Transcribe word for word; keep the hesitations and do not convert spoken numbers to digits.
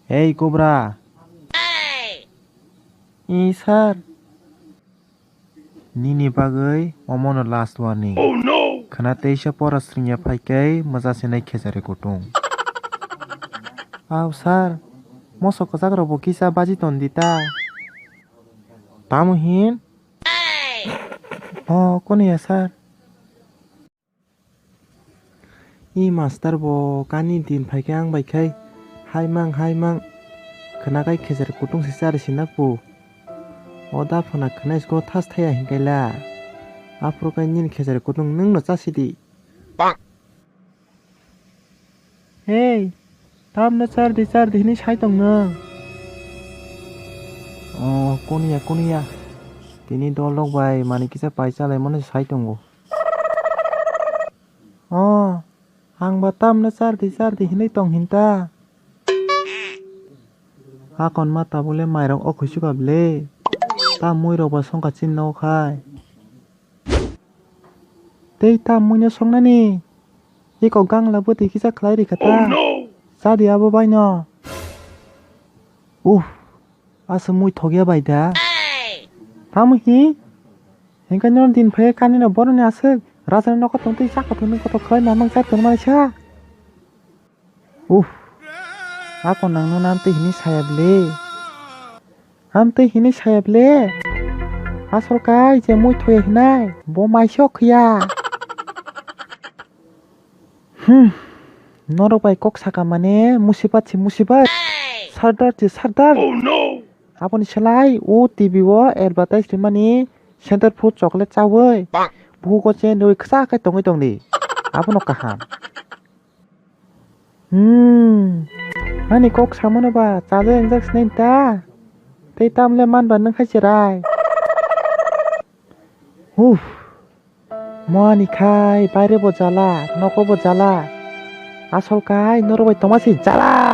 Ei Cobra. I sir. Nini bagwi omono last warning. Khwna teisa pora sringya phaikhe mwchasinai khejari kutung. Aw sir, moso kwchak rokbo kisa baji tondi ta. Tamo hin? Oh, koniya sir. I master bo kani din phaikhe ang bai khai, hai mang, hai mang. Khwna khai khejari kutung se chari sinak bo. O da phwna khwna isko thas thaya hinkaila. Aphuru khai nini khejari kutung nwng no chasidi. Hey, tamno chardi chardi hinwi sai tong nwng? Oh, koniya, koniya. Tini dolok bai mani kisa pai chalaimano sai tongo. Oh, ang ba tamno chardi chardi hinwi tong hinta. Akon ma tabuk le mairok o khuisuk kha ble. Ta mui rok ba songkha chini nogo khai. Tei ta muino songnani. Iko gangla bwtwi kisa khlai rikha ta. Chadi abo baino. Uff, aswk mui thokya bai da. Tamo hi? Hinkhe nini din phai kanino boroni aswk rajani nokho tongtwi chakha thwngwi kotor khlai mamang chai tongmani sa. Uff. Ako nangno namtwi hinwi saya ble. Amtwi hinwi saya ble. Asol kai je mui thoya hinai. Bo maisok khiya. Hmm. Norok bai kok saka mane musibat si musibat. Sardar si sardar. Aboni selai o T V o advertise rimani center food chocolate chawi. Buhugo chen rwi kisa kai tongwi tongdi. Abono kaham. Hmm, ani kok samano ba chajak wngjak sinai ta? Tei tamle man ba nwng khai cherai. Uff, mo ani khai baire bo jala, nogo bo jala. Asol kai norok bai tongma se jala.